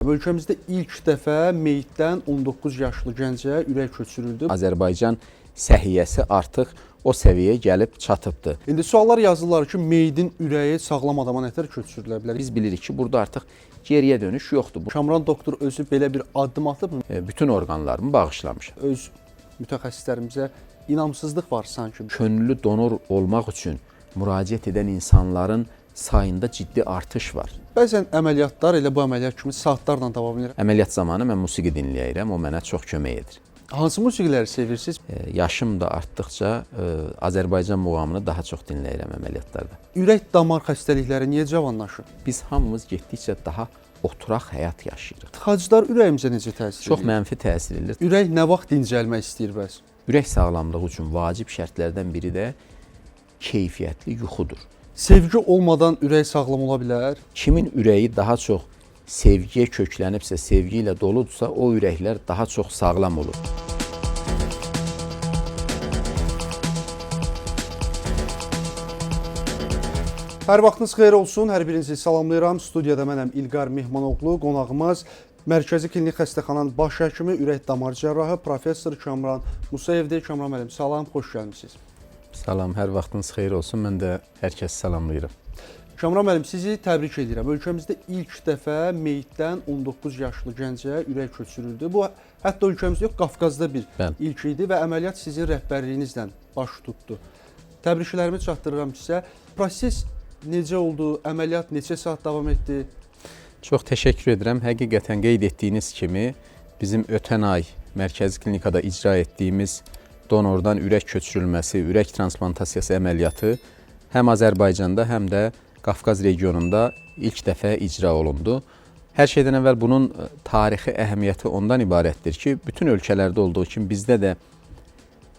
Ölkəmizdə ilk dəfə meyitdən 19 yaşlı gəncə ürək köçürüldü. Azərbaycan səhiyyəsi artıq o səviyyəyə gəlib çatıbdır. İndi suallar yazırlar ki, meyidin ürəyi sağlam adama nətər köçürülə bilər? Biz bilirik ki, burada artıq geriyə dönüş yoxdur. Kamran doktor özü belə bir addım atıbmı? Bütün orqanlarımı bağışlamışam. Öz mütəxəssislərimizə inamsızlıq var sanki. Könüllü donor olmaq üçün müraciət edən insanların sayında ciddi artış var. Bəzən əməliyyatlar elə bu əməliyyat kimi saatlarla davam edir. Əməliyyat zamanı mən musiqi dinləyirəm, o mənə çox kömək edir. Hansı musiqiləri sevirsiniz? Yaşım da artdıqca Azərbaycan muğamını daha çox dinləyirəm əməliyyatlarda. Ürək damar xəstəlikləri niyə cavanlaşır? Biz hamımız getdikcə daha oturaq həyat yaşayırıq. Tıxaclar ürəyimizə necə təsir Çox edir? mənfi təsir edir. Ürək nə vaxt dincəlmək istəyir bəs? Ürək sağlamlığı üçün vacib şərtlərdən biri də keyfiyyətli yuxudur. Sevgi olmadan ürək sağlam ola bilər? Kimin ürəyi daha çox sevgiyə köklənibsə, sevgi ilə doludursa, o ürəklər daha çox sağlam olur. Hər vaxtınız xeyir olsun. Hər birinizi salamlayıram. Studiyada mənəm İlqar Mehmanoğlu, qonağımız Mərkəzi Klinik Xəstəxananın baş həkimi, ürək damar cərrahı professor Kamran Musayevdir. Kamran müəllim, salam, xoş gəlmisiniz. Salam, hər vaxtınız xeyir olsun. Mən də hər kəsi salamlayıram. Kamran müəllim, sizi təbrik edirəm. Ölkəmizdə ilk dəfə meyitdən 19 yaşlı gəncə ürək köçürüldü. Bu hətta ölkəmizdə yox, Qafqazda bir Bəli. ilk idi və əməliyyat sizin rəhbərliyinizlə baş tutdu. Təbriklərimi çatdırıram sizə. Proses necə oldu? Əməliyyat neçə saat davam etdi? Çox təşəkkür edirəm. Həqiqətən qeyd etdiyiniz kimi bizim ötən ay Mərkəzi Klinikada icra etdiyimiz donordan ürək köçürülməsi, ürək transplantasiyası əməliyyatı həm Azərbaycanda, həm də Qafqaz regionunda ilk dəfə icra olundu. Hər şeydən əvvəl bunun tarixi əhəmiyyəti ondan ibarətdir ki, bütün ölkələrdə olduğu kimi bizdə də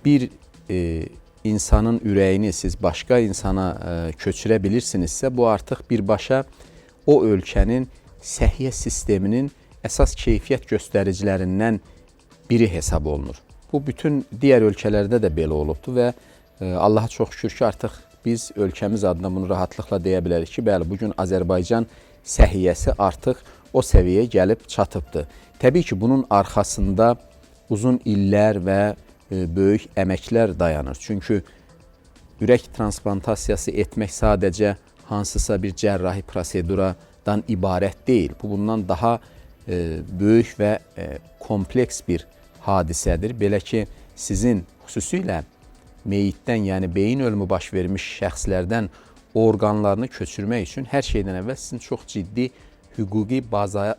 bir insanın ürəyini siz başqa insana köçürə bilirsinizsə, bu artıq birbaşa o ölkənin səhiyyə sisteminin əsas keyfiyyət göstəricilərindən biri hesab olunur. Bu bütün digər ölkələrdə də belə olubdur və Allaha çox şükür ki, artıq biz ölkəmiz adına bunu rahatlıqla deyə bilərik ki, bəli, bu gün Azərbaycan səhiyyəsi artıq o səviyyəyə gəlib çatıbdır. Təbii ki, bunun arxasında uzun illər və böyük əməklər dayanır. Çünki ürək transplantasiyası etmək sadəcə hansısa bir cərrahi proseduradan ibarət deyil. Bu, bundan daha böyük və kompleks bir hadisədir. Belə ki, sizin xüsusilə meyitdən, yəni beyin ölümü baş vermiş şəxslərdən orqanlarını köçürmək üçün hər şeydən əvvəl sizin çox ciddi hüquqi baza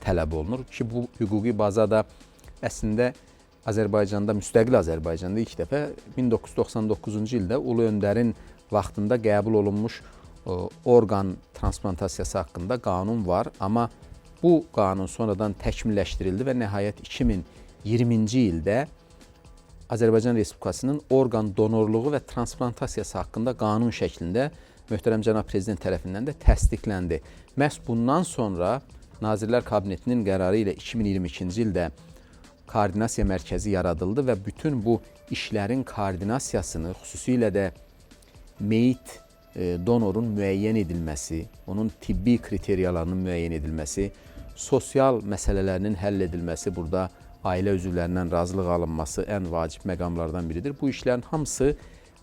tələb olunur ki, bu hüquqi baza da əslində Azərbaycanda, müstəqil Azərbaycanda ilk dəfə 1999-cu ildə Ulu Öndərin vaxtında qəbul olunmuş orqan transplantasiyası haqqında qanun var, amma bu qanun sonradan təkmilləşdirildi və nəhayət 2020-ci ildə Azərbaycan Respublikasının orqan donorluğu və transplantasiyası haqqında qanun şəklində möhtərəm cənab prezident tərəfindən də təsdiqləndi. Məhz bundan sonra Nazirlər Kabinetinin qərarı ilə 2022-ci ildə koordinasiya mərkəzi yaradıldı və bütün bu işlərin koordinasiyasını, xüsusilə də meyit donorun müəyyən edilməsi, onun tibbi kriteriyalarının müəyyən edilməsi, sosial məsələlərinin həll edilməsi, burada ailə üzvlərindən razılıq alınması ən vacib məqamlardan biridir. Bu işlərin hamısı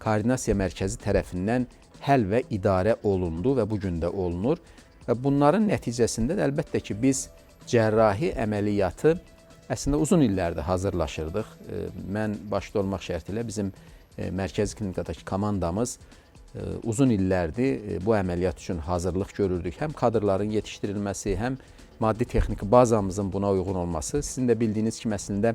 koordinasiya mərkəzi tərəfindən həll və idarə olundu və bu gün də olunur. Və bunların nəticəsində də əlbəttə ki, biz cərrahi əməliyyatı əslində uzun illərdir hazırlaşırdıq. Mən başda olmaq şərti ilə bizim Mərkəzi Klinikadakı komandamız uzun illərdir bu əməliyyat üçün hazırlıq görürdük. Həm kadrların yetişdirilməsi, həm maddi texniki bazamızın buna uyğun olması. Sizin də bildiyiniz kimi əslində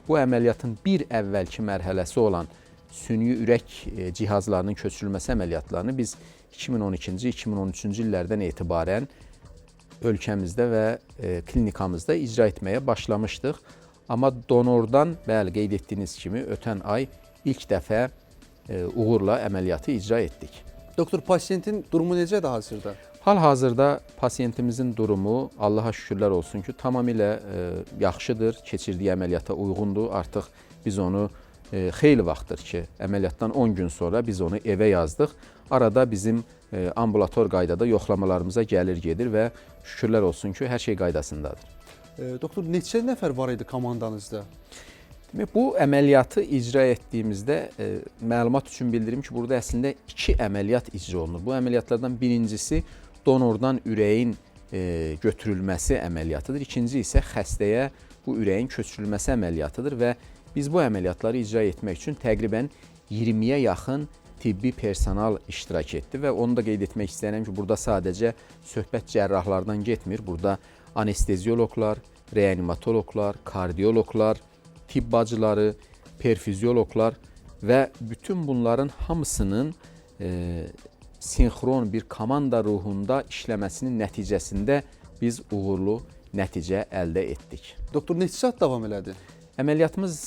bu əməliyyatın bir əvvəlki mərhələsi olan süni ürək cihazlarının köçürülməsi əməliyyatlarını biz 2012-ci, 2013-cü illərdən etibarən ölkəmizdə və klinikamızda icra etməyə başlamışdıq. Amma donordan, bəli, qeyd etdiyiniz kimi ötən ay ilk dəfə uğurla əməliyyatı icra etdik. Doktor, pasiyentin durumu necədir hazırda? Hal-hazırda pasiyentimizin durumu Allaha şükürlər olsun ki, tamamilə yaxşıdır, keçirdiyi əməliyyata uyğundur. Artıq biz onu xeyli vaxtdır ki, əməliyyatdan 10 gün sonra biz onu evə yazdıq. Arada bizim ambulator qaydada yoxlamalarımıza gəlir gedir və şükürlər olsun ki, hər şey qaydasındadır. Doktor, neçə nəfər var idi komandanızda? Demək, bu əməliyyatı icra etdiyimizdə məlumat üçün bildirim ki, burada əslində iki əməliyyat icra olunur. Bu əməliyyatlardan birincisi donordan ürəyin götürülməsi əməliyyatıdır. İkinci isə xəstəyə bu ürəyin köçürülməsi əməliyyatıdır və biz bu əməliyyatları icra etmək üçün təqribən 20-yə yaxın tibbi personal iştirak etdi və onu da qeyd etmək istəyirəm ki, burada sadəcə söhbət cərrahlardan getmir. Burada anestezioloqlar, reanimatoloqlar, kardioloqlar, tibb bacıları, perfüzioloqlar və bütün bunların hamısının sinxron bir komanda ruhunda işləməsinin nəticəsində biz uğurlu nəticə əldə etdik. Doktor, neçə saat davam elədi? Əməliyyatımız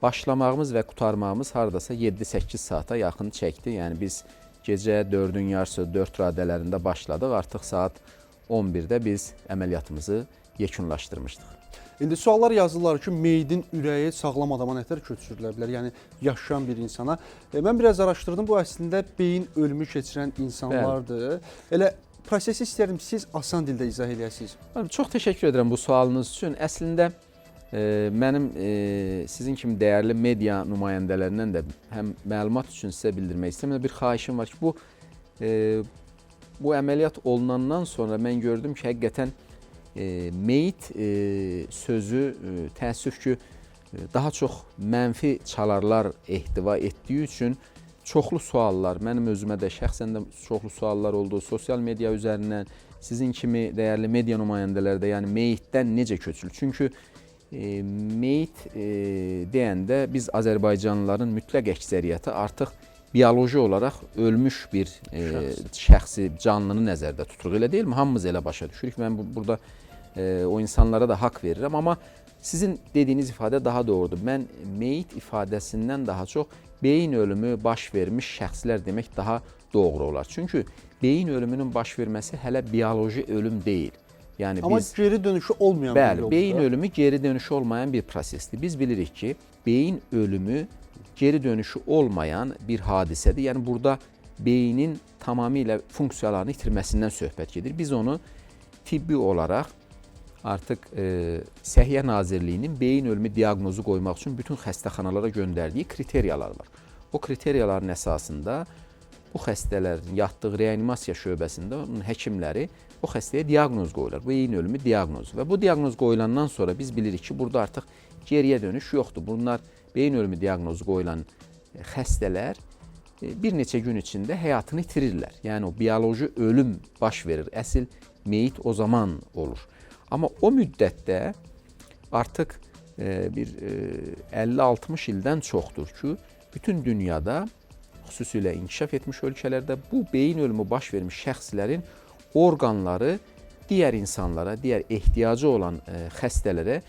başlamağımız və qurtarmağımız hardasa 7-8 saata yaxın çəkdi. Yəni biz gecə 4-ün yarısı, 4 radələrində başladıq. Artıq saat 11-də biz əməliyyatımızı yekunlaşdırmışdıq. İndi suallar yazırlar ki, meyidin ürəyi sağlam adama nətər köçürülə bilər? Yəni yaşayan bir insana. Mən biraz araşdırdım. Bu əslində beyin ölümü keçirən insanlardır. Bəli. Elə prosesi istərdim siz asan dildə izah eləyəsiniz. Çox təşəkkür edirəm bu sualınız üçün. Əslində mənim sizin kimi dəyərli media nümayəndələrindən də həm məlumat üçün sizə bildirmək istəyirəm. Bir xahişim var ki, bu əməliyyat olunandan sonra mən gördüm ki, həqiqətən meyit sözü təəssüf ki, daha çox mənfi çalarlar ehtiva etdiyi üçün çoxlu suallar, mənim özümə də şəxsən də çoxlu suallar oldu. Sosial media üzərindən sizin kimi dəyərli media nümayəndələri də, yəni meyitdən necə köçülür? Çünki meyit deyəndə biz Azərbaycanlıların mütləq əksəriyyəti artıq bioloji olaraq ölmüş bir şəxsi, canlını nəzərdə tuturuq. Elə deyilmi? Hamımız elə başa düşürük. Mən burada o insanlara da haqq verirəm. Amma sizin dediyiniz ifadə daha doğrudur. Mən meyit ifadəsindən daha çox beyin ölümü baş vermiş şəxslər demək daha doğru olar. Çünki beyin ölümünün baş verməsi hələ bioloji ölüm deyil. Yəni amma biz, geri dönüşü olmayan bir bəli, beyin ölümü geri dönüşü olmayan bir prosesdir. Biz bilirik ki, beyin ölümü geri dönüşü olmayan bir hadisədir. Yəni burada beynin tamamilə funksiyalarını itirməsindən söhbət gedir. Biz onu tibbi olaraq artıq Səhiyyə Nazirliyinin beyin ölümü diaqnozu qoymaq üçün bütün xəstəxanalara göndərdiyi kriteriyalar var. O kriteriyaların əsasında bu xəstələrin yatdığı reanimasiya şöbəsində onun həkimləri o xəstəyə diaqnoz qoyurlar. Beyin ölümü diaqnozu. Və bu diaqnoz qoyulandan sonra biz bilirik ki, burada artıq geriyə dönüş yoxdur. Bunlar beyin ölümü diaqnozu qoyulan xəstələr bir neçə gün içində həyatını itirirlər. Yəni o bioloji ölüm baş verir. Əsl meyit o zaman olur. Amma o müddətdə artıq bir 50-60 ildən çoxdur ki, bütün dünyada, xüsusilə inkişaf etmiş ölkələrdə bu beyin ölümü baş vermiş şəxslərin orqanları digər insanlara, digər ehtiyacı olan xəstələrə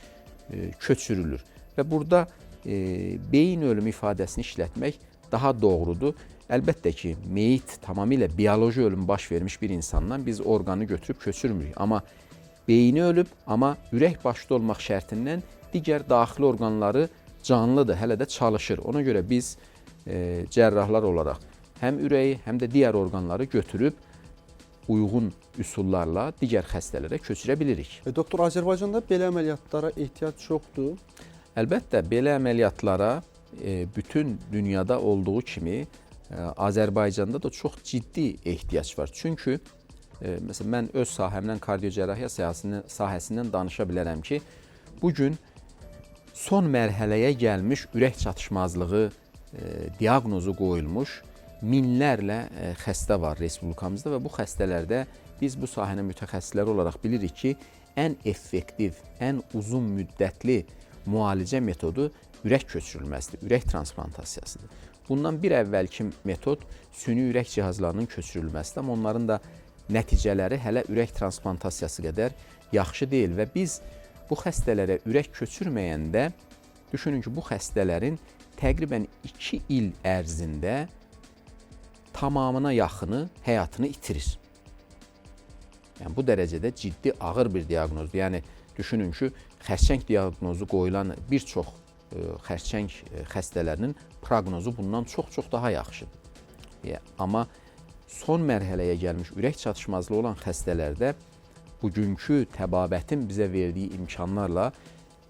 köçürülür. Və burada beyin ölümü ifadəsini işlətmək daha doğrudur. Əlbəttə ki, meyit tamamilə bioloji ölüm baş vermiş bir insandan biz orqanı götürüb köçürmürük. Amma beyni ölüb, amma ürək başda olmaq şərtindən digər daxili orqanları canlıdır, hələ də çalışır. Ona görə biz cərrahlar olaraq həm ürəyi, həm də digər orqanları götürüb uyğun üsullarla digər xəstələrə köçürə bilirik. Doktor, Azərbaycanda belə əməliyyatlara ehtiyac çoxdur? Əlbəttə, belə əməliyyatlara bütün dünyada olduğu kimi Azərbaycanda da çox ciddi ehtiyac var. Çünki məsələn, mən öz sahəmdən, kardiocərrahiyyə sahəsindən danışa bilərəm ki, bugün son mərhələyə gəlmiş ürək çatışmazlığı diaqnozu qoyulmuş minlərlə xəstə var respublikamızda və bu xəstələrdə biz bu sahənin mütəxəssisləri olaraq bilirik ki, ən effektiv, ən uzun müddətli müalicə metodu ürək köçürülməsidir, ürək transplantasiyasıdır. Bundan bir əvvəlki metod süni ürək cihazlarının köçürülməsidir, amma onların da nəticələri hələ ürək transplantasiyası qədər yaxşı deyil və biz bu xəstələrə ürək köçürməyəndə düşünün ki, bu xəstələrin təqribən 2 il ərzində tamamına yaxını həyatını itirir. Yəni bu dərəcədə ciddi, ağır bir diaqnozdur. Yəni düşünün ki, xərçəng diaqnozu qoyulan bir çox xərçəng xəstələrinin proqnozu bundan çox-çox daha yaxşıdır. Amma son mərhələyə gəlmiş ürək çatışmazlığı olan xəstələrdə Bugünkü təbabətin bizə verdiyi imkanlarla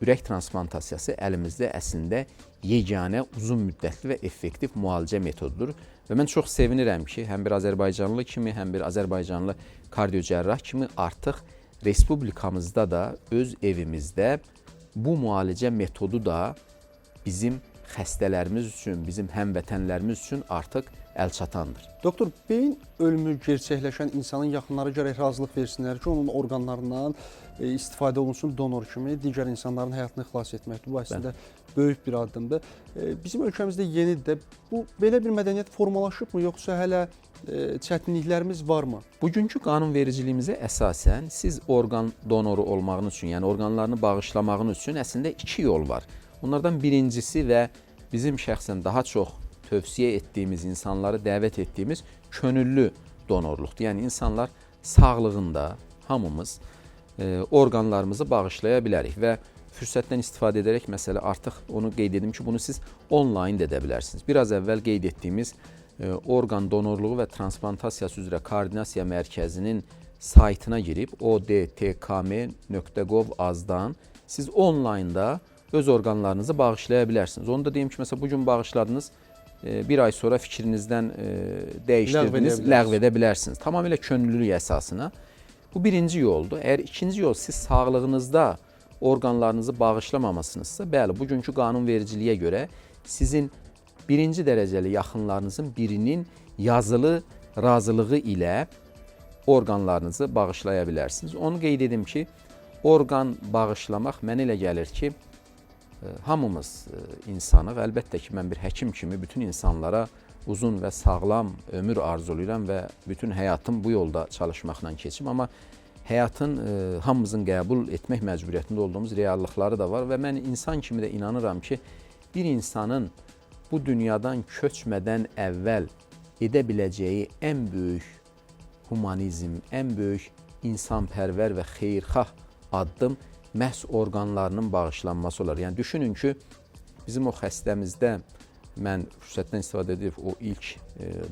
ürək transplantasiyası əlimizdə əslində yeganə uzun müddətli və effektiv müalicə metodudur. Və mən çox sevinirəm ki, həm bir azərbaycanlı kimi, həm bir azərbaycanlı kardiocərrah kimi artıq respublikamızda da öz evimizdə bu müalicə metodu da bizim xəstələrimiz üçün, bizim həmvətənlərimiz üçün artıq əlçatandır. Doktor, beyin ölümü gerçəkləşən insanın yaxınları gərək razılıq versinlər ki, onun orqanlarından istifadə olunsun donor kimi digər insanların həyatını xilas etməkdir. Bu əslində böyük bir addımdır. Bizim ölkəmizdə yenidir də. Bu belə bir mədəniyyət formalaşıbmı, yoxsa hələ çətinliklərimiz varmı? Bugünkü qanunvericiliyimizə əsasən siz orqan donoru olmağınız üçün, yəni orqanlarını bağışlamağınız üçün əslində iki yol var. Bunlardan birincisi və bizim şəxsən daha çox tövsiyə etdiyimiz, insanları dəvət etdiyimiz könüllü donorluqdur. Yəni insanlar sağlığında hamımız orqanlarımızı bağışlaya bilərik və fürsətdən istifadə edərək məsələ artıq onu qeyd edim ki, bunu siz onlayn da edə bilərsiniz. Biraz əvvəl qeyd etdiyimiz orqan donorluğu və transplantasiyası üzrə koordinasiya mərkəzinin saytına girib odtkm.gov.az-dan siz onlaynda öz orqanlarınızı bağışlaya bilərsiniz. Onu da deyim ki, məsələn bu gün bağışladınız, bir ay sonra fikrinizdən dəyişdirdiniz, ləğv edə bilərsiniz. Tamamilə könüllülük əsasına. Bu birinci yoldur. Əgər ikinci yol siz sağlığınızda orqanlarınızı bağışlamamışsınızsa, bəli, bugünkü qanunvericiliyə görə sizin birinci dərəcəli yaxınlarınızın birinin yazılı razılığı ilə orqanlarınızı bağışlaya bilərsiniz. Onu qeyd edim ki, orqan bağışlamaq mənə elə gəlir ki, hamımız insanıq. Əlbəttə ki, mən bir həkim kimi bütün insanlara uzun və sağlam ömür arzulayıram və bütün həyatım bu yolda çalışmaqla keçim. Amma həyatın hamımızın qəbul etmək məcburiyyətində olduğumuz reallıqları da var və mən insan kimi də inanıram ki, bir insanın bu dünyadan köçmədən əvvəl edə biləcəyi ən böyük humanizm, ən böyük insanpərvər və xeyirxah addım məhz orqanlarının bağışlanması olar. Yəni düşünün ki, bizim o xəstəmizdə mən fürsətdən istifadə edib o ilk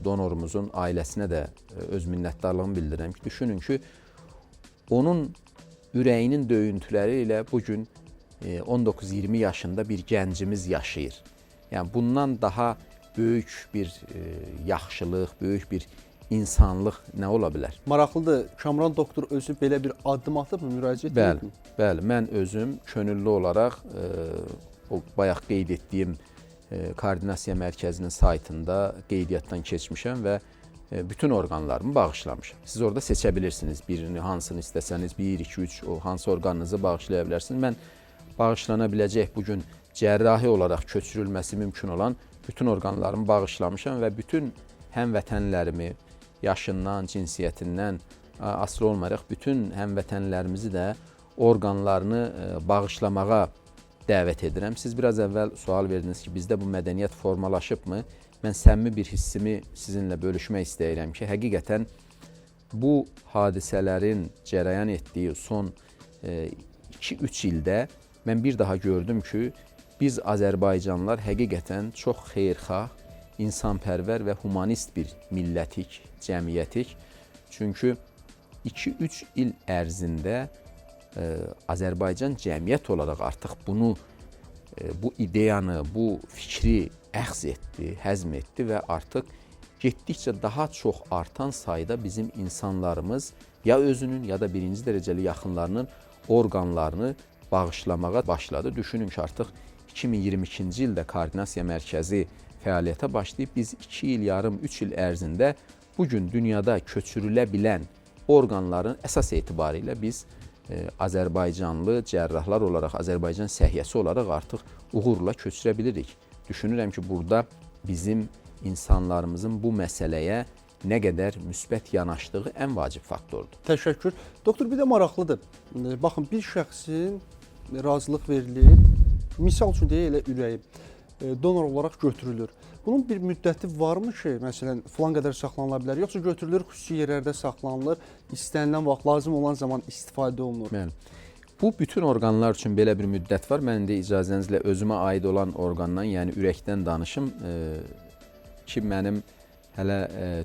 donorumuzun ailəsinə də öz minnətdarlığımı bildirirəm ki, düşünün ki, onun ürəyinin döyüntüləri ilə bu gün 19-20 yaşında bir gəncimiz yaşayır. Yəni bundan daha böyük bir yaxşılıq, böyük bir insanlıq nə ola bilər? Maraqlıdır. Kamran doktor özü belə bir addım atıbmı, müraciət edibmi? Bəli, mən özüm könüllü olaraq o bayaq qeyd etdiyim koordinasiya mərkəzinin saytında qeydiyyatdan keçmişəm və bütün orqanlarımı bağışlamışam. Siz orada seçə bilirsiniz birini, hansını istəsəniz, 1, 2, 3 o hansı orqanınızı bağışlaya bilərsiniz. Mən bağışlana biləcək bu gün cərrahi olaraq köçürülməsi mümkün olan bütün orqanlarımı bağışlamışam və bütün həmvətənlərimi yaşından, cinsiyyətindən asılı olmayaraq bütün həmvətənlərimizi də orqanlarını bağışlamağa dəvət edirəm. Siz biraz əvvəl sual verdiniz ki, bizdə bu mədəniyyət formalaşıbmı? Mən səmimi bir hissimi sizinlə bölüşmək istəyirəm ki, həqiqətən bu hadisələrin cərəyan etdiyi son 2-3 ildə mən bir daha gördüm ki, biz Azərbaycanlılar həqiqətən çox xeyirxah, insanpərvər və humanist bir millətik, cəmiyyətik. Çünki 2-3 il ərzində Azərbaycan cəmiyyət olaraq artıq bunu, bu ideyanı, bu fikri əxz etdi, həzm etdi və artıq getdikcə daha çox artan sayda bizim insanlarımız ya özünün ya da birinci dərəcəli yaxınlarının orqanlarını bağışlamağa başladı. Düşünün ki, artıq 2022-ci ildə koordinasiya mərkəzi fəaliyyətə başlayıb. Biz 2 il yarım, 3 il ərzində bu gün dünyada köçürülə bilən orqanların əsas etibarilə biz Azərbaycanlı cərrahlar olaraq, Azərbaycan səhiyyəsi olaraq artıq uğurla köçürə bilirik. Düşünürəm ki, burada bizim insanlarımızın bu məsələyə nə qədər müsbət yanaşdığı ən vacib faktordur. Təşəkkür. Doktor, bir də maraqlıdır. Baxın, bir şəxsin razılıq verilir. Misal üçün deyək, elə ürəyi donor olaraq götürülür. Bunun bir müddəti varmı ki, məsələn, filan qədər saxlanıla bilər, yoxsa götürülür, xüsusi yerlərdə saxlanılır, istənilən vaxt, lazım olan zaman istifadə olunur? Bəli. Bu bütün orqanlar üçün belə bir müddət var. Mən indi icazənizlə özümə aid olan orqandan, yəni ürəkdən danışım ki, mənim Hələ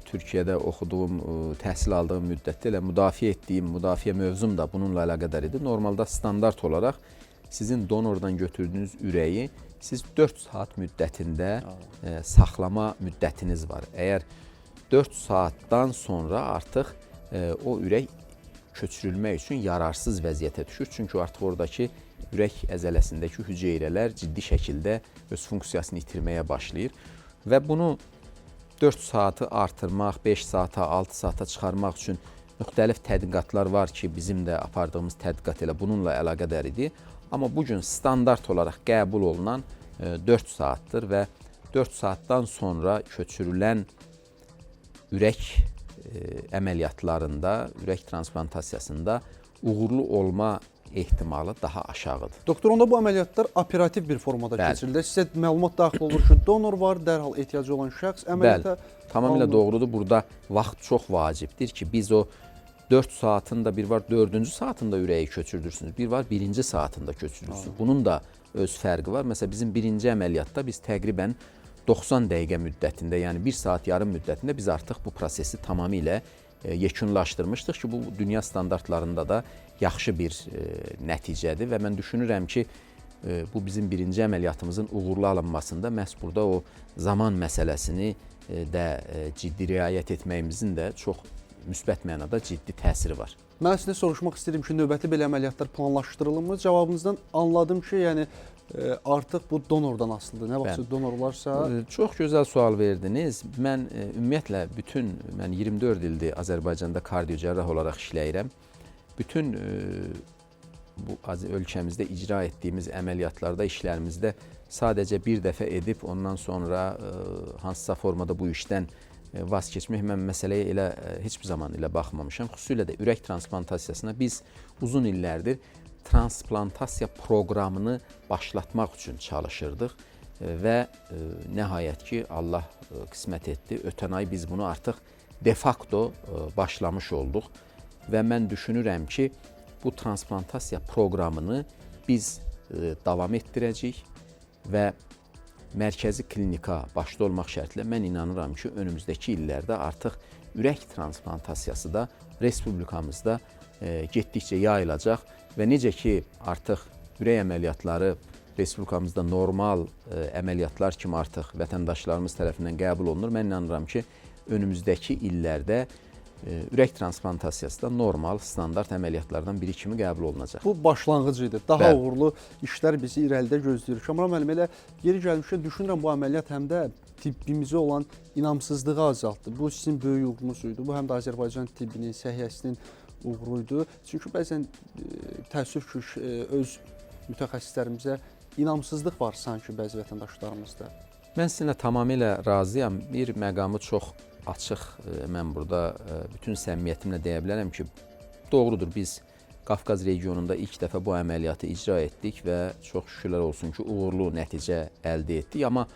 Türkiyədə oxuduğum, təhsil aldığım müddətdə elə müdafiə etdiyim müdafiə mövzum da bununla əlaqədar idi. Normalda standart olaraq sizin donordan götürdüyünüz ürəyi siz 4 saat müddətində saxlama müddətiniz var. Əgər 4 saatdan sonra artıq o ürək köçürülmək üçün yararsız vəziyyətə düşür. Çünki artıq oradakı ürək əzələsindəki hüceyrələr ciddi şəkildə öz funksiyasını itirməyə başlayır və bunu 4 saatı artırmaq, 5 saata, 6 saata çıxarmaq üçün müxtəlif tədqiqatlar var ki, bizim də apardığımız tədqiqat elə bununla əlaqədar idi. Amma bu gün standart olaraq qəbul olunan 4 saatdır və 4 saatdan sonra köçürülən ürək əməliyyatlarında, ürək transplantasiyasında uğurlu olma ehtimalı daha aşağıdır. Doktor, onda bu əməliyyatlar operativ bir formada Bəli. keçirilir. Sizə məlumat daxil olur ki, donor var, dərhal ehtiyacı olan şəxs əməliyyata Bəli, tamamilə alınır. Doğrudur. Burada vaxt çox vacibdir ki, biz o 4 saatın da bir var 4-cü saatında ürəyi köçürdürsünüz, bir var 1-ci saatında köçürürsünüz. Bunun da öz fərqi var. Məsələn, bizim birinci əməliyyatda biz təqribən 90 dəqiqə müddətində, yəni 1 saat yarım müddətində biz artıq bu prosesi tamamilə yekunlaşdırmışdıq ki, bu dünya standartlarında da yaxşı bir nəticədir və mən düşünürəm ki, bu bizim birinci əməliyyatımızın uğurlu alınmasında məhz burada o zaman məsələsini də ciddi riayət etməyimizin də çox müsbət mənada ciddi təsiri var. Mən əslində soruşmaq istəyirdim ki, növbəti belə əməliyyatlar planlaşdırılırmı? Cavabınızdan anladım ki, yəni artıq bu donordan asılıdır. Nə vaxtsa donor olarsa, Çox gözəl sual verdiniz. Mən ümumiyyətlə bütün mən 24 ildir Azərbaycanda kardiocərrah olaraq işləyirəm. Bütün bu ölkəmizdə icra etdiyimiz əməliyyatlarda, işlərimizdə sadəcə bir dəfə edib ondan sonra hansısa formada bu işdən vaz keçmək, mən məsələyə elə heç bir zaman elə baxmamışam. Xüsusilə də ürək transplantasiyasına biz uzun illərdir transplantasiya proqramını başlatmaq üçün çalışırdıq və nəhayət ki, Allah qismət etdi. Ötən ay biz bunu artıq de facto başlamış olduq və mən düşünürəm ki, bu transplantasiya proqramını biz davam etdirəcəyik və mərkəzi klinika başda olmaq şərtilə mən inanıram ki, önümüzdəki illərdə artıq ürək transplantasiyası da respublikamızda getdikcə yayılacaq və necə ki, artıq ürək əməliyyatları respublikamızda normal əməliyyatlar kimi artıq vətəndaşlarımız tərəfindən qəbul olunur. Mən inanıram ki, önümüzdəki illərdə ürək transplantasiyası da normal, standart əməliyyatlardan biri kimi qəbul olunacaq. Bu başlanğıc idi. Daha Bəli. uğurlu işlər bizi irəlidə gözləyir. Kamran müəllim, elə yeri gəlmişkən düşünürəm bu əməliyyat həm də tibbimizə olan inamsızlığı azaltdı. Bu sizin böyük uğurunuz idi. Bu həm də Azərbaycan tibbinin, səhiyyəsinin uğuru idi. Çünki bəzən təəssüf ki, öz mütəxəssislərimizə inamsızlıq var sanki bəzi vətəndaşlarımızda. Mən sizinlə tamamilə razıyam. Bir məqamı çox açıq mən burada bütün səmimiyyətimlə deyə bilərəm ki, doğrudur, biz Qafqaz regionunda ilk dəfə bu əməliyyatı icra etdik və çox şükürlər olsun ki, uğurlu nəticə əldə etdik. Amma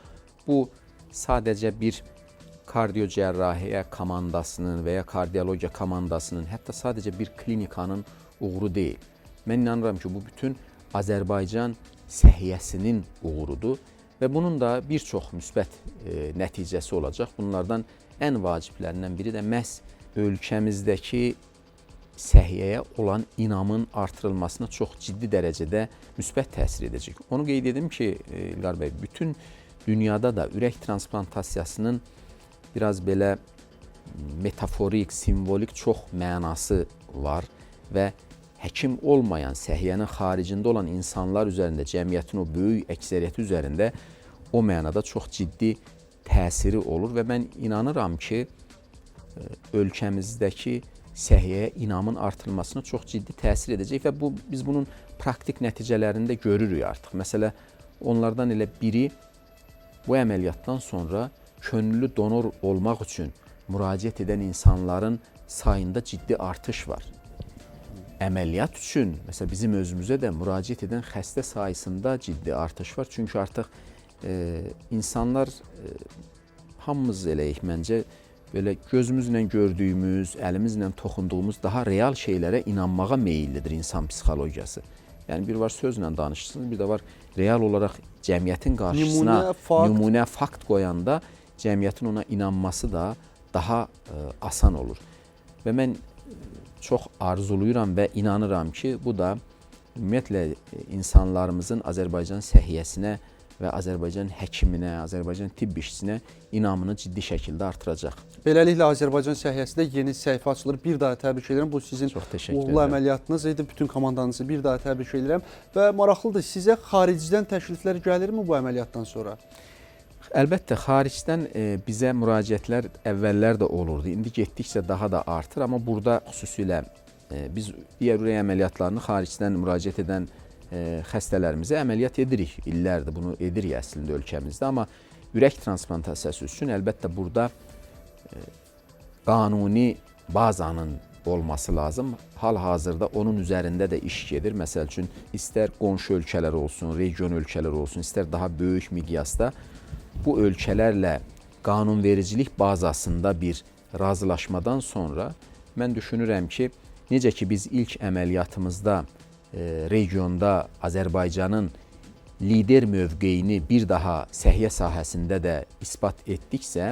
bu sadəcə bir kardiocərrahiyyə komandasının və ya kardiologiya komandasının, hətta sadəcə bir klinikanın uğuru deyil. Mən inanıram ki, bu bütün Azərbaycan səhiyyəsinin uğurudur və bunun da bir çox müsbət nəticəsi olacaq. Bunlardan ən vaciblərindən biri də məhz ölkəmizdəki səhiyyəyə olan inamın artırılmasına çox ciddi dərəcədə müsbət təsir edəcək. Onu qeyd edim ki, İlqar bəy, bütün dünyada da ürək transplantasiyasının biraz belə metaforik, simvolik çox mənası var və həkim olmayan, səhiyyənin xaricində olan insanlar üzərində, cəmiyyətin o böyük əksəriyyəti üzərində o mənada çox ciddi təsiri olur və mən inanıram ki, ölkəmizdəki səhiyyəyə inamın artırılmasına çox ciddi təsir edəcək və bu biz bunun praktik nəticələrini də görürük artıq. Məsələ, onlardan elə biri bu əməliyyatdan sonra könüllü donor olmaq üçün müraciət edən insanların sayında ciddi artış var. Əməliyyat üçün, məsələn, bizim özümüzə də müraciət edən xəstə sayısında ciddi artış var. Çünki artıq insanlar, hamımız eləyik məncə, belə gözümüzlə gördüyümüz, əlimizlə toxunduğumuz daha real şeylərə inanmağa meyillidir insan psixologiyası. Yəni bir var sözlə danışırsınız, bir də var real olaraq cəmiyyətin qarşısına nümunə, fakt fakt qoyanda cəmiyyətin ona inanması da daha asan olur. Və mən çox arzulayıram və inanıram ki, bu da ümumiyyətlə insanlarımızın Azərbaycan səhiyyəsinə və Azərbaycan həkiminə, Azərbaycan tibb işçisinə inamını ciddi şəkildə artıracaq. Beləliklə Azərbaycan səhiyyəsində yeni səhifə açılır. Bir daha təbrik edirəm. Bu sizin uğurlu əməliyyatınız idi. Bütün komandanızı bir daha təbrik edirəm. Və maraqlıdır, sizə xaricdən təkliflər gəlirmi bu əməliyyatdan sonra? Əlbəttə, xaricdən bizə müraciətlər əvvəllər də olurdu. İndi getdikcə daha da artır, amma burada xüsusilə biz digər ürək əməliyyatlarını xaricdən müraciət edən xəstələrimizə əməliyyat edirik. İllərdir bunu edirik əslində ölkəmizdə, amma ürək transplantasiyası üçün əlbəttə burada qanuni bazanın olması lazım. Hal-hazırda onun üzərində də iş gedir. Məsəl üçün, istər qonşu ölkələr olsun, region ölkələr olsun, istər daha böyük miqyasda bu ölkələrlə qanunvericilik bazasında bir razılaşmadan sonra mən düşünürəm ki, necə ki biz ilk əməliyyatımızda regionda Azərbaycanın lider mövqeyini bir daha səhiyyə sahəsində də isbat etdiksə,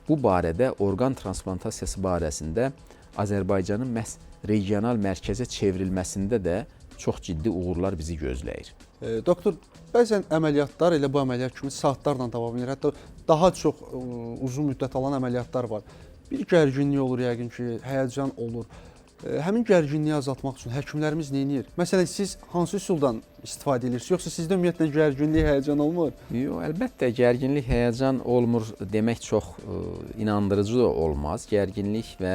bu barədə orqan transplantasiyası barəsində Azərbaycanın məhz regional mərkəzə çevrilməsində də çox ciddi uğurlar bizi gözləyir. Doktor, bəzən əməliyyatlar elə bu əməliyyat kimi saatlarla davam edir. Hətta daha çox uzun müddət alan əməliyyatlar var. Bir gərginlik olur yəqin ki, həyəcan olur. Həmin gərginliyi azaltmaq üçün həkimlərimiz nə edir? Məsələn, siz hansı üsuldan istifadə edirsiniz? Yoxsa sizdə ümumiyyətlə gərginlik, həyəcan olmur? Yox, əlbəttə gərginlik, həyəcan olmur demək çox inandırıcı da olmaz. Gərginlik və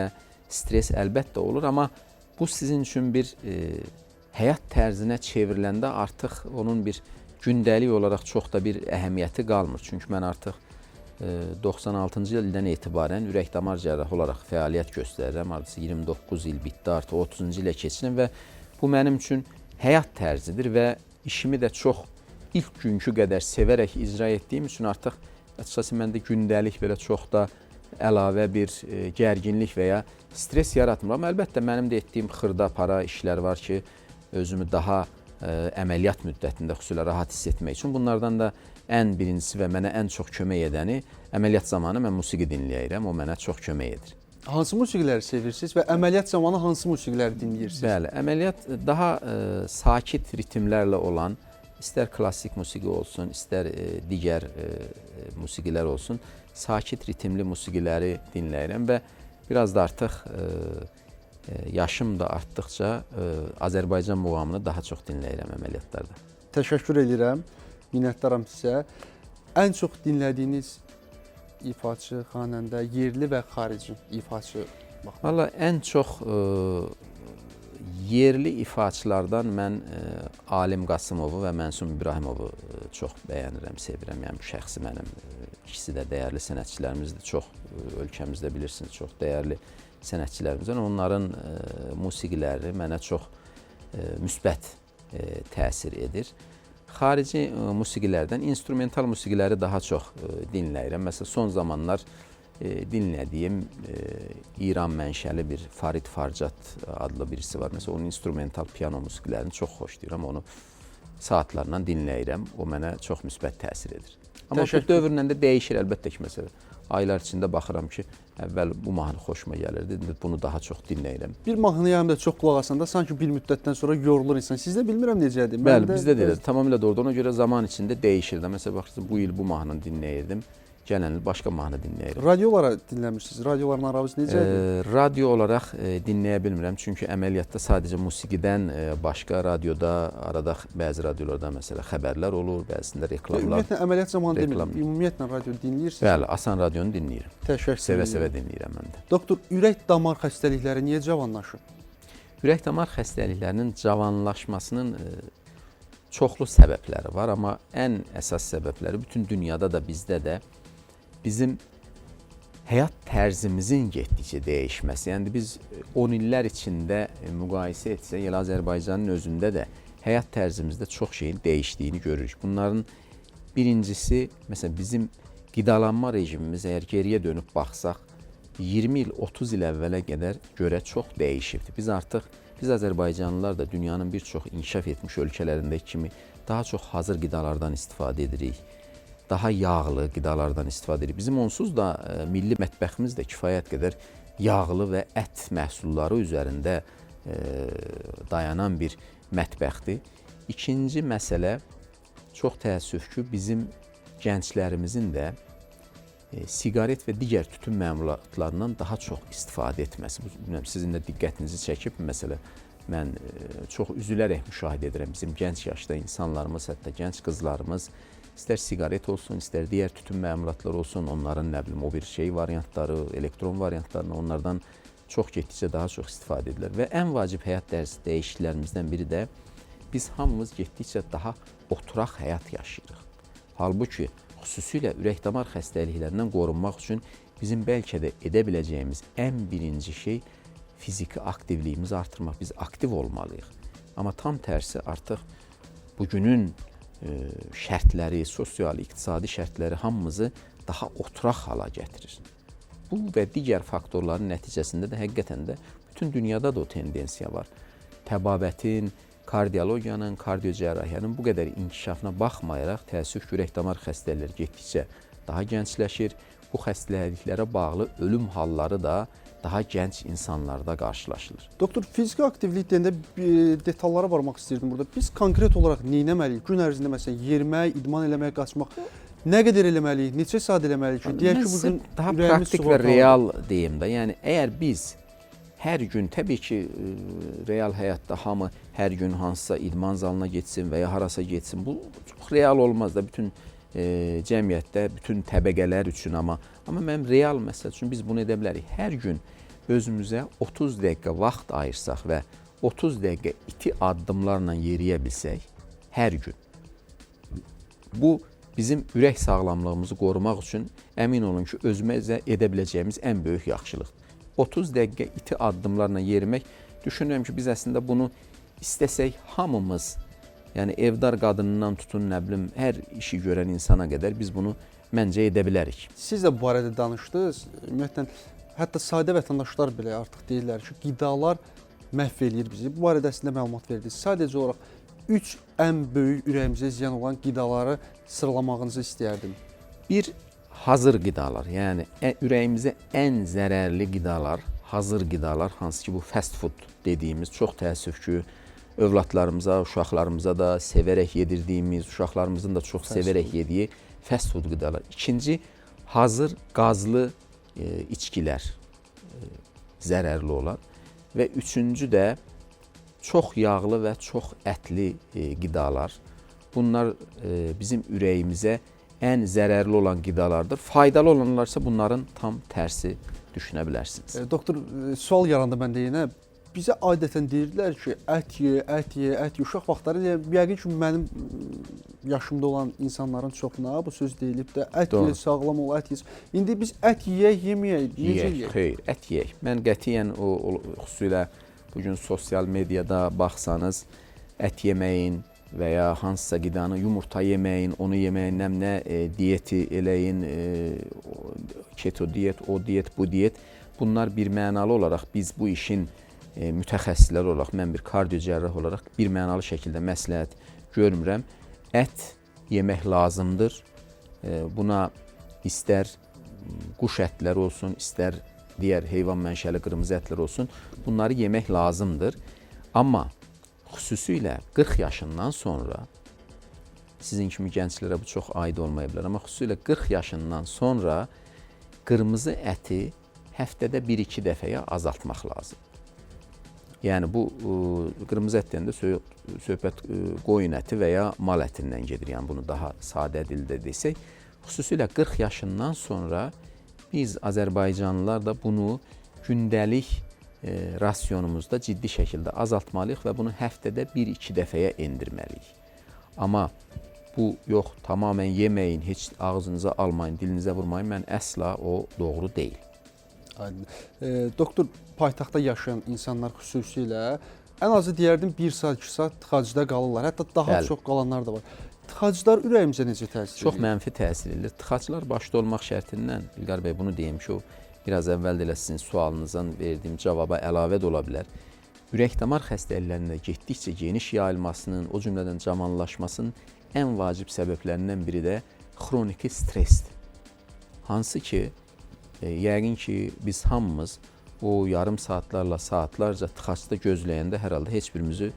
stres əlbəttə olur, amma bu sizin üçün bir həyat tərzinə çevriləndə artıq onun bir gündəlik olaraq çox da bir əhəmiyyəti qalmır. Çünki mən artıq 96-cı ildən etibarən ürək-damar cərrahı olaraq fəaliyyət göstərirəm. Hardasa 29 il bitdi, artıq 30-cu ilə keçirəm və bu mənim üçün həyat tərzidir və işimi də çox ilk günkü qədər sevərək icra etdiyim üçün artıq açıqcası məndə gündəlik belə çox da əlavə bir gərginlik və ya stres yaratmır. Amma əlbəttə mənim də etdiyim xırda-para işlər var ki, özümü daha əməliyyat müddətində xüsusilə rahat hiss etmək üçün. Bunlardan da ən birincisi və mənə ən çox kömək edəni əməliyyat zamanı mən musiqi dinləyirəm, o mənə çox kömək edir. Hansı musiqiləri sevirsiniz və əməliyyat zamanı hansı musiqiləri dinləyirsiniz? Bəli, əməliyyat daha sakit ritmlərlə olan, istər klassik musiqi olsun, istər digər musiqilər olsun, sakit ritmli musiqiləri dinləyirəm və biraz da artıq yaşım da artdıqca Azərbaycan muğamını daha çox dinləyirəm əməliyyatlarda. Təşəkkür edirəm, minnətdaram sizə. Ən çox dinlədiyiniz ifaçı, xanəndə, yerli və xarici ifaçı? Valla ən çox yerli ifaçılardan mən Alim Qasımovu və Mənsum İbrahimovu çox bəyənirəm, sevirəm. Yəni şəxsi mənim ikisi də dəyərli sənətçilərimizdir. Çox ölkəmizdə bilirsiniz, çox dəyərli sənətçilərimizdir. Onların musiqiləri mənə çox müsbət təsir edir. Xarici musiqilərdən instrumental musiqiləri daha çox dinləyirəm. Məsələn, son zamanlar dinlədiyim İran mənşəli bir Farid Farcad adlı birisi var. Məsələn, onun instrumental piano musiqilərini çox xoşlayıram. Onu saatlarla dinləyirəm. O mənə çox müsbət təsir edir. Amma bu dövrlə də dəyişir əlbəttə ki, məsələn, aylar içində baxıram ki, əvvəl bu mahnı xoşuma gəlirdi, indi bunu daha çox dinləyirəm. Bir mahnıya həm də çox qulaq asanda sanki bir müddətdən sonra yorulur insan. Sizdə bilmirəm necədir. Bəli, bizdə də elədir. Tamamilə doğrudur. Ona görə zaman içində dəyişir də. Məsələn, baxırsınız, bu il bu mahnını dinləyirdim, gələn il başqa mahnı dinləyirəm. Radiolara dinləmirsiniz? Radioların aranız necədir? Radio olaraq dinləyə bilmirəm. Çünki əməliyyatda sadəcə musiqidən başqa radioda, arada bəzi radiolarda məsələn xəbərlər olur, bəzisində reklamlar. Ümumiyyətlə əməliyyat zamanı demirəm, ümumiyyətlə radio dinləyirsiniz? Bəli, Asan radionu dinləyirəm. Təşəkkür. Sevə-sevə dinləyirəm mən də. Doktor, ürək-damar xəstəlikləri niyə cavanlaşır? Ürək-damar xəstəliklərinin cavanlaşmasının çoxlu səbəbləri var, amma ən əsas səbəbləri bütün dünyada da bizdə də bizim həyat tərzimizin getdikcə dəyişməsi. Yəni biz 10 illər içində müqayisə etsək, elə Azərbaycanın özündə də həyat tərzimizdə çox şeyin dəyişdiyini görürük. Bunların birincisi, məsələn, bizim qidalanma rejimimiz, əgər geriyə dönüb baxsaq, 20 il, 30 il əvvələ qədər görə çox dəyişibdir. Biz artıq, biz Azərbaycanlılar da dünyanın bir çox inkişaf etmiş ölkələrindəki kimi daha çox hazır qidalardan istifadə edirik. Daha yağlı qidalardan istifadə edirik. Bizim onsuz da milli mətbəximiz də kifayət qədər yağlı və ət məhsulları üzərində dayanan bir mətbəxdir. İkinci məsələ, çox təəssüf ki, bizim gənclərimizin də siqaret və digər tütün məmulatlarından daha çox istifadə etməsi. Bu, bilmirəm, sizin də diqqətinizi çəkib, məsələ mən çox üzülərək müşahidə edirəm. Bizim gənc yaşda insanlarımız, hətta gənc qızlarımız istər siqaret olsun, istər digər tütün məmulatları olsun, onların nə bilim o bir şey variantları, elektron variantlarını onlardan çox getdikcə daha çox istifadə edirlər. Və ən vacib həyat tərzi dəyişikliklərimizdən biri də biz hamımız getdikcə daha oturaq həyat yaşayırıq. Halbuki xüsusilə ürək-damar xəstəliklərindən qorunmaq üçün bizim bəlkə də edə biləcəyimiz ən birinci şey fiziki aktivliyimizi artırmaq. Biz aktiv olmalıyıq. Amma tam tərsi artıq bugünün şərtləri, sosial, iqtisadi şərtləri hamımızı daha oturaq hala gətirir. Bu və digər faktorların nəticəsində də həqiqətən də bütün dünyada da o tendensiya var. Təbabətin, kardiologiyanın, kardiocərrahiyyənin bu qədər inkişafına baxmayaraq təəssüf ki, ürək-damar xəstəlikləri getdikcə daha gəncləşir. Bu xəstəliklərə bağlı ölüm halları da daha gənc insanlarda qarşılaşılır. Doktor, fiziki aktivlik deyəndə detallara varmaq istəyirdim burada. Biz konkret olaraq nə etməliyik? Gün ərzində məsələn yerimək, idman eləmək, qaçmaq nə qədər eləməliyik, neçə saat eləməliyik ki, deyək ki, bu gün daha praktik və real deyim də. Yəni əgər biz hər gün, təbii ki, real həyatda hamı hər gün hansısa idman zalına getsin və ya harasa getsin, bu çox real olmaz da bütün cəmiyyətdə, bütün təbəqələr üçün, amma mənim real məsəl üçün biz bunu edə bilərik. Hər gün özümüzə 30 dəqiqə vaxt ayırsaq və 30 dəqiqə iti addımlarla yeriyə bilsək, hər gün. Bu bizim ürək sağlamlığımızı qorumaq üçün əmin olun ki, özümüzə edə biləcəyimiz ən böyük yaxşılıqdır. 30 dəqiqə iti addımlarla yerimək, düşünürəm ki, biz əslində bunu istəsək hamımız, yəni evdar qadından tutun, nə bilim, hər işi görən insana qədər biz bunu məncə edə bilərik. Siz də bu barədə danışdınız. Ümumiyyətlə, hətta sadə vətəndaşlar belə artıq deyirlər ki, qidalar məhv eləyir bizi. Bu barədə əslində məlumat verdiniz. Sadəcə olaraq 3 ən böyük ürəyimizə ziyan olan qidaları sıralamağınızı istəyərdim. Bir, hazır qidalar, yəni ürəyimizə ən zərərli qidalar, hazır qidalar, hansı ki bu fast food dediyimiz, çox təəssüf ki, övladlarımıza, uşaqlarımıza da sevərək yedirdiyimiz, uşaqlarımızın da çox sevərək yediyi fast food qidalar. İkinci, hazır qazlı içkilər, zərərli olan və üçüncü də çox yağlı və çox ətli qidalar. Bunlar bizim ürəyimizə ən zərərli olan qidalardır. Faydalı olanlar isə bunların tam tərsi düşünə bilərsiniz. Doktor, sual yarandı məndə yenə. Bizə adətən deyirdilər ki, ət ye, ət ye, ət ye. Uşaq vaxtları yəqin ki, mənim yaşımda olan insanların çoxuna bu söz deyilib də, ət ye, sağlam ol, ət ye. İndi biz ət yeyək, yeməyək, necə yeyək? Xeyr, ət yeyək. Mən qətiyyən o xüsusilə bugün sosial mediada baxsanız, ət yeməyin və ya hansısa qidanı, yumurta yeməyin, onu yeməyin, nə diyeti eləyin, keto diyet, o diyet, bu diyet. Bunlar bir mənalı olaraq biz bu işin mütəxəssisləri olaraq, mən bir kardiocərrah olaraq bir mənalı şəkildə məsləhət görmürəm. Ət yemək lazımdır. Buna istər quş ətləri olsun, istər digər heyvan mənşəli qırmızı ətlər olsun, bunları yemək lazımdır. Amma xüsusilə 40 yaşından sonra, sizin kimi gənclərə bu çox aid olmaya bilər, amma xüsusilə 40 yaşından sonra qırmızı əti həftədə 1-2 dəfəyə azaltmaq lazımdır. Yəni bu qırmızı ət deyəndə söhbət qoyun əti və ya mal ətindən gedir. Yəni bunu daha sadə dildə desək, xüsusilə 40 yaşından sonra biz Azərbaycanlılar da bunu gündəlik rasionumuzda ciddi şəkildə azaltmalıyıq və bunu həftədə 1-2 dəfəyə endirməliyik. Amma bu yox, tamamilə yeməyin, heç ağzınıza almayın, dilinizə vurmayın, mən əsla o doğru deyil. Aydın. Doktor, paytaxtda yaşayan insanlar xüsusilə ən azı deyərdim 1 saat, 2 saat tıxacda qalırlar. Hətta daha Bəli. Çox qalanlar da var. Tıxaclar ürəyimizə necə təsir Çox edir? Mənfi təsir edir. Tıxaclar başda olmaq şərtindən, İlqar bəy, bunu deyim ki, o biraz əvvəl də elə sizin sualınızdan verdiyim cavaba əlavə də ola bilər. Ürək-damar xəstəliklərində getdikcə geniş yayılmasının, o cümlədən cavanlaşmasının ən vacib səbəblərindən biri də xroniki stressdir. Hansı ki, yəqin ki, biz hamımız o yarım saatlarla, saatlarca tıxacda gözləyəndə hər halda heç birimizi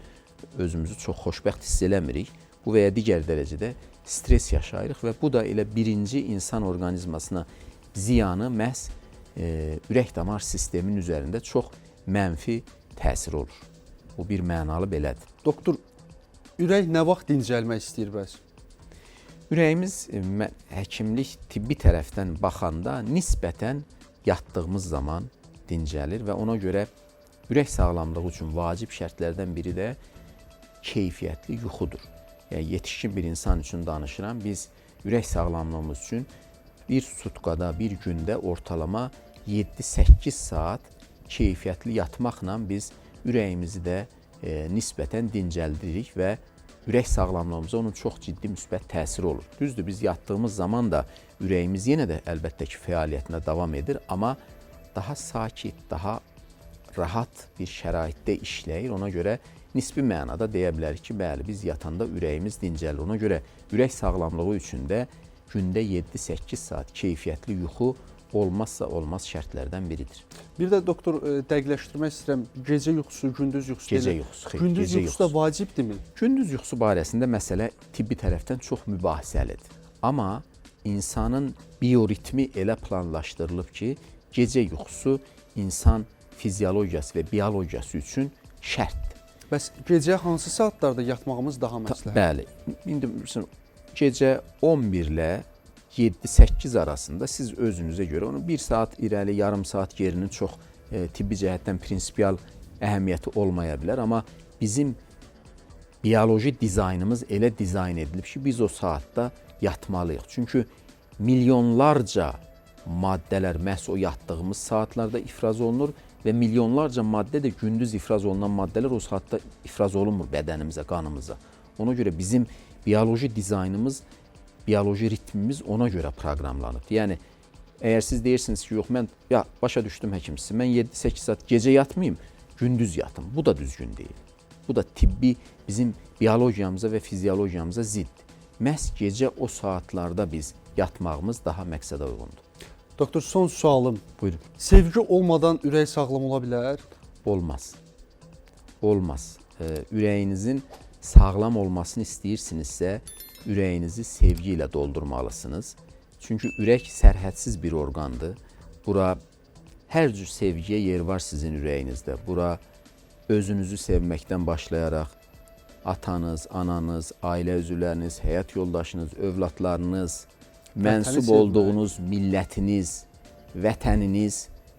özümüzü çox xoşbəxt hiss eləmirik. Bu və ya digər dərəcədə stres yaşayırıq və bu da elə birinci insan orqanizmasına ziyanı məhz ürək damar sisteminin üzərində çox mənfi təsir olur. Bu bir mənalı belədir. Doktor, ürək nə vaxt dincəlmək istəyir bəs? Ürəyimiz həkimlik tibbi tərəfdən baxanda nisbətən yatdığımız zaman dincəlir və ona görə ürək sağlamlığı üçün vacib şərtlərdən biri də keyfiyyətli yuxudur. Yəni yetişkin bir insan üçün danışıram. Biz ürək sağlamlığımız üçün bir sutkada, bir gündə ortalama 7-8 saat keyfiyyətli yatmaqla biz ürəyimizi də nisbətən dincəldirik və ürək sağlamlığımıza onun çox ciddi müsbət təsiri olur. Düzdür, biz yatdığımız zaman da ürəyimiz yenə də əlbəttə ki, fəaliyyətinə davam edir, amma daha sakit, daha rahat bir şəraitdə işləyir. Ona görə nisbi mənada deyə bilərik ki, bəli, biz yatanda ürəyimiz dincəlir. Ona görə ürək sağlamlığı üçün də gündə 7-8 saat keyfiyyətli yuxu olmazsa olmaz şərtlərdən biridir. Bir də doktor, dəqiqləşdirmək istəyirəm. Gecə yuxusu, gündüz yuxusu. Gecə yuxusu, xeyr, Gündüz gecə yuxusu da vacibdirmi? Gündüz yuxusu barəsində məsələ tibbi tərəfdən çox mübahisəlidir. Amma insanın bioritmi elə planlaşdırılıb ki, gecə yuxusu insan fiziologiyası və biologiyası üçün şərtdir. Bəs gecə hansı saatlarda yatmağımız daha məsləhətdir? Bəli. İndi məsələn gecə 11 ilə 7-8 arasında siz özünüzə görə onu 1 saat irəli, yarım saat gerinin çox tibbi cəhətdən prinsipial əhəmiyyəti olmaya bilər, amma bizim bioloji dizaynımız elə dizayn edilib ki, biz o saatda yatmalıyıq. Çünki milyonlarca maddələr məhz o yatdığımız saatlarda ifraz olunur və milyonlarca maddə də gündüz ifraz olunan maddələr o saatda ifraz olunmur bədənimizə, qanımıza. Ona görə bizim bioloji dizaynımız, bioloji ritmimiz ona görə proqramlanıb. Yəni əgər siz deyirsiniz ki, yox mən ya başa düşdüm həkim sizi, mən 7-8 saat gecə yatmayım, gündüz yatım. Bu da düzgün deyil. Bu da tibbi bizim biologiyamıza və fiziologiyamıza ziddir. Məhz gecə o saatlarda biz yatmağımız daha məqsədə uyğundur. Doktor, son sualım. Buyurun. Sevgi olmadan ürək sağlam ola bilər? Olmaz. Olmaz. Ürəyinizin sağlam olmasını istəyirsinizsə, ürəyinizi sevgi ilə doldurmalısınız. Çünki ürək sərhədsiz bir orqandır. Bura hər cür sevgiyə yer var sizin ürəyinizdə. Bura özünüzü sevməkdən başlayaraq atanız, ananız, ailə üzvləriniz, həyat yoldaşınız, övladlarınız, mənsub olduğunuz millətiniz, vətəniniz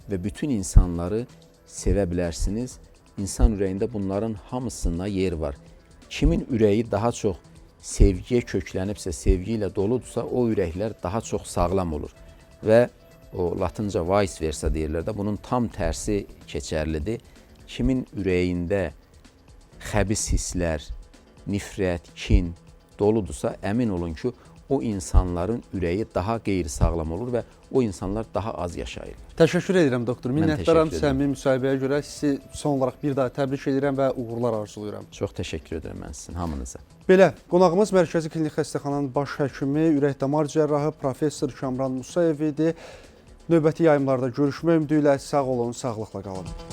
və bütün insanları sevə bilərsiniz. İnsan ürəyində bunların hamısına yer var. Kimin ürəyi daha çox sevgiyə köklənibsə, sevgi ilə doludursa, o ürəklər daha çox sağlam olur. Və o latınca vice versa deyirlər də, bunun tam tərsi keçərlidir. Kimin ürəyində xəbis hisslər, nifrət, kin doludursa, əmin olun ki, o insanların ürəyi daha qeyri-sağlam olur və o insanlar daha az yaşayırlar. Təşəkkür edirəm doktor. Minnətdaram səmimi müsahibəyə görə. Sizi son olaraq bir daha təbrik edirəm və uğurlar arzulayıram. Çox təşəkkür edirəm mən sizin hamınıza. Belə, qonağımız Mərkəzi Klinik Xəstəxananın baş həkimi, ürək-damar cərrahı professor Kamran Musayev idi. Növbəti yayımlarda görüşmək ümidi ilə sağ olun, sağlıqla qalın.